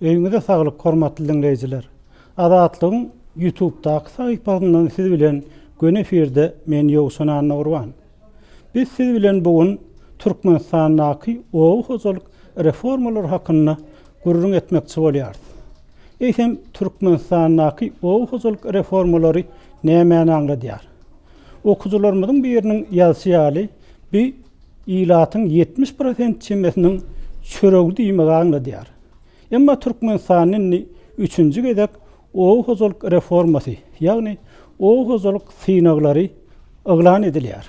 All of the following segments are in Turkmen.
Öýüňize saglyk hormatly diňleýjiler. Azatlygyň Ýutubdaky sahypasyndan siz bilen göni efirde men Ýowşan Annagurban. Biz siz bilen bu gün Türkmenistandaky oba hojalyk reformalary hakynda gürrüň etmekçi bolýarys. Eýsem Türkmenistandaky oba hojalyk reformalary nämäni aňladýar? Okyjylarymyzyň biriniň ýazşy ýaly, bi ilatyň 70 prosent çemesiniň çöregi diýmegi aňladýar. Emma Türkmenistanda indi üçünji gezek oba hojalyk reformasy, ýagny oba hojalyk synaglary yglan edilýär.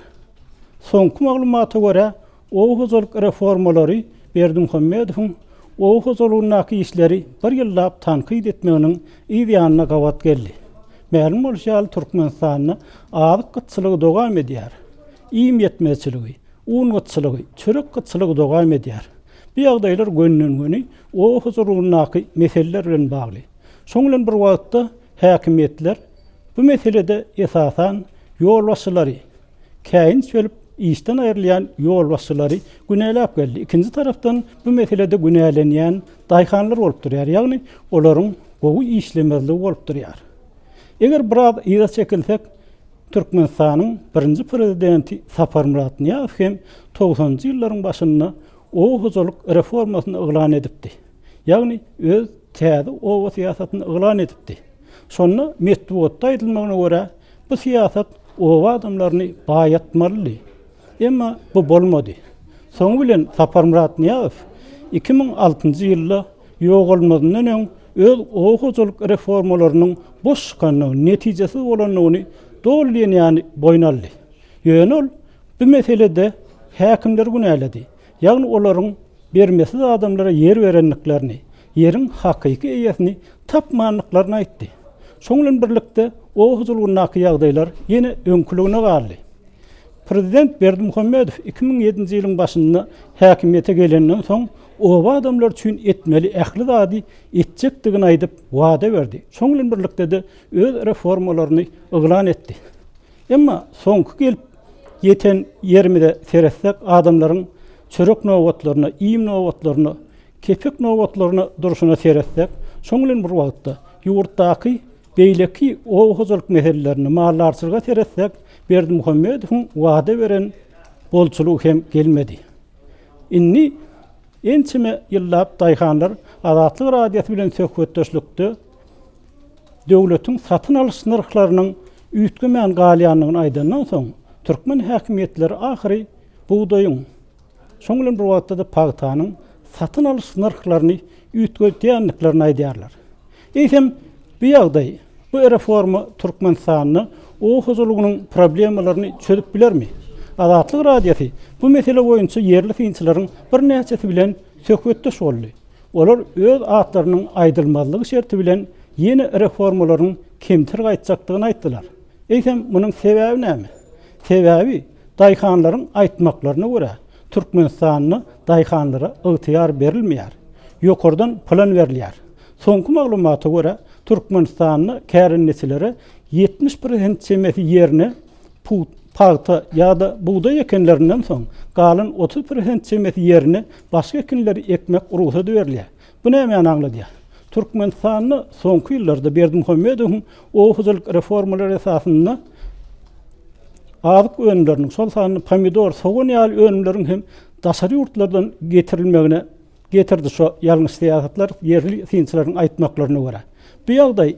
Soňky maglumata görä, oba hojalyk reformalary Berdimuhamedowyň oba hojalygyndaky işleri bir ýyllap tankyt etmeginiň yz ýanyna gabat geldi. Mälim bolşy ýaly, Türkmenistanda azyk gytçylygy dowam edýär. Iým ýetmezçiligi, un gytçylygy, çörek gytçylygy dowam edýär. Bu ýagdaýlar gönden-göni oba hojalygyndaky meseleler bilen bagly. Şoň bilen bir wagtda häkimiýetler bu meselede esasan ýolbaşçylary, käýinç berip işden aýrylýan ýolbaşçylary günäläp geldi. Ikinji tarapdan bu meselede günälenýän daýhanlar bolup durýar, ýagny olaryň gowy işlemezligi bolup durýar. Eger biraz yza çekilsek, Türkmenistanyň birinji prezidenti Saparmyrat Nyýazow hem togsanynjy ýyllaryň başynda oba hojalyk reformasyny yglan edipdi. Ýagny öz täze oba syýasatyny yglan edipdi. Şonda metbugatda aýdylmagyna görä, bu syýasat oba adamlaryny baýatmalydy. Emma bu bolmady. Soňy bilen Saparmyrat Nyýazow 2006-njy ýylda ýogalmazyndan öň öz oba hojalyk reformalarynyň boş çykandygyny, netijesiz bolandygyny doly diýen ýaly boýun aldy. Ýöne ol bu meselede häkimleri günäledi. Ýagny olaryň bermesiz adamlara ýer berendiklerini, ýeriň hakyky eýesini tapmandyklaryny aýtdy. Şoň bilen birlikde oba hojalygyndaky ýagdaýlar ýene öňküligine galdy. Prezident Berdimuhamedow 2007-nji ýylyň başynda häkimiýete gelenden soň oba adamlary üçin etmeli ähli zady etjekdigini aýdyp wada berdi. Şoň bilen birlikde-de öz reformalaryny yglan etdi. Emma soňky gelip ýeten ýerimize seretsek adamlaryň çörek nobatlaryna, iým nobatlaryna, kepek nobatlaryna durşuna seretsek, şoň bilen bir wagtda ýurtdaky beýleki oba hojalyk meselelerine, maldarçylyga seretsek, Berdimuhamedowyň wada beren bolçulygy hem gelmedi. Indi ençeme ýyllap daýhanlar Azatlyk Radiosy bilen söhbetdeşlikde döwletiň satyn alyş nyrhlarynyň üýtgemän galýandygyny aýdandan soň, türkmen häkimiýetleri ahyry bugdaýyň, şoň bilen bir wagtda-da pagtanyň satyn alyş nyrhlaryny üýtgedýändiklerini aýdýarlar. Eýsem, bu ýagdaý, bu reforma Türkmenistanda oba hojalygynyň problemalaryny çözüp bilermi? Azatlyk Radiosy bu mesele boýunça ýerli synçylaryň birnäçesi bilen söhbetdeş boldy. Olar öz atlarynyň aýdylmazlygy şerti bilen ýene reformalaryň kemter gaýtjakdygyny aýtdylar. Eýsem, munuň sebäbi näme? Sebäbi, daýhanlaryň aýtmaklaryna görä, Türkmenistanda daýhanlara ygtyýar berilmeýär. Ýokardan plan berilýär. Soňky maglumata görä, Türkmenistanda kärendeçilere 70 prosent çemesi ýerine put, pagta ýa-da bugdaý ekenlerinden soň, galan 30 prosent çemesi ýerine başga ekinleri ekmek rugsat berilýär. Bu nämäni aňladýar? Türkmenistanda soňky ýyllarda Berdimuhamedowyň oba hojalyk reformalary esasynda azyk önümleriniň, şol sanda pomidor, sogan ýaly önümleriň hem daşary ýurtlardan getirilmegine getirdi şo ýalňyş syýasatlar ýerli synçylaryň aýtmaklaryna görä. Bu ýagdaý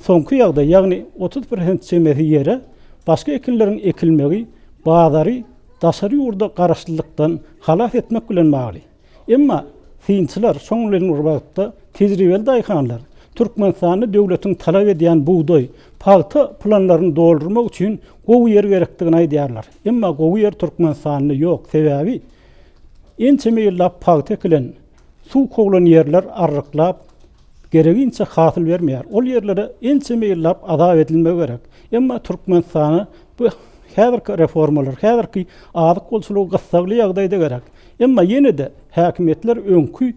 soňky ýagdaý, ýagny 30 prosent çemesi ýere başga ekinleriň ekilmegi bazary daşary ýurda garaşlylykdan halas etmek bilen bagly. Emma synçylar, şoň bilen bir wagtda tejribeli daýhanlar Türkmenistanda döwletiň talap edýän bugdaý, pagta planlaryny doldurmak üçin gowy ýer gerekdigini aýdýarlar. Emma gowy ýer Türkmenistanda ýok, sebäbi ençeme ýyllap pagta ekilen, suw kowlan ýerler arryklap, gereginçe hasyl bermeýär. Ol ýerlere ençeme ýyllap azap edilmegi gerek. Emma Türkmenistana bu häzirki reformalar, häzirki azyk bolçulygy gyssagly ýagdaýda gerek. Emma ýene-de häkimiýetler öňki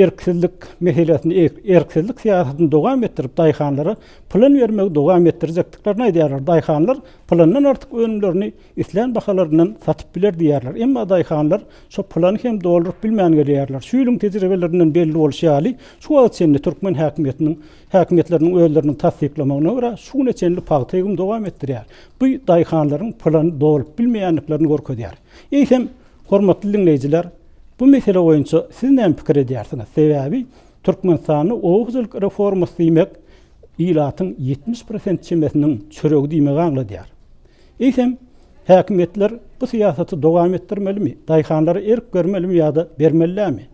erksizlik meselesini, erksizlik syýasatyny dowam etdirip, daýhanlara plan bermegi dowam etdirjekdiklerini aýdýarlar. Daýhanlar plandan artyk önümlerini islän bahalaryndan satyp biler diýýärler. Emma daýhanlar şo plany hem dolduryp bilmän gelýärler. Şu ýylyň tejribelerinden belli bolşy ýaly, şu wagta çenli türkmen häkimiýetiniň häkimiýetleriniň özleriniň tassyklamagyna görä, şu güne çenli pagta egimi dowam etdirýär. Bu daýhanlaryň plany dolup bilmeýändiklerini görkezýär. Eýsem, hormatly diňleýjiler, bu mesele boýunça siz näme pikir edýärsiňiz? Sebäbi Türkmenistanda oba hojalyk reformasy diýmek ilatyň 70 prosent çemesiniň çöregi diýmegi aňladýar. Eýsem, häkimiýetler bu syýasaty dowam etdirmelimi, daýhanlara erk bermelimi ýa-da bermeli dälmi?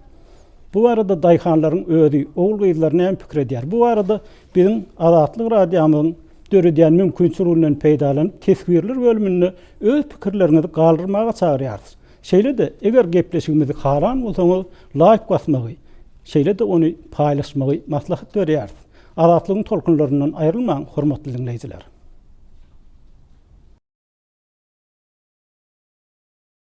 Bu barada daýhanlaryň özi, ogul-gyzlary näme pikir edýär? Bu barada biziň Azatlyk Radiomyzyň döredýän mümkinçiliginden peýdalanyp, teswirler bölüminde öz pikirleriňizi galdyrmaga çagyrýarys. Şeýle-de, eger gepleşigimizi halan bolsaňyz, laýk basmagy, şeýle-de ony paýlaşmagy maslahat berýäris. Azatlygyň tolkunlaryndan aýrylmaň, hormatly diňleýjiler!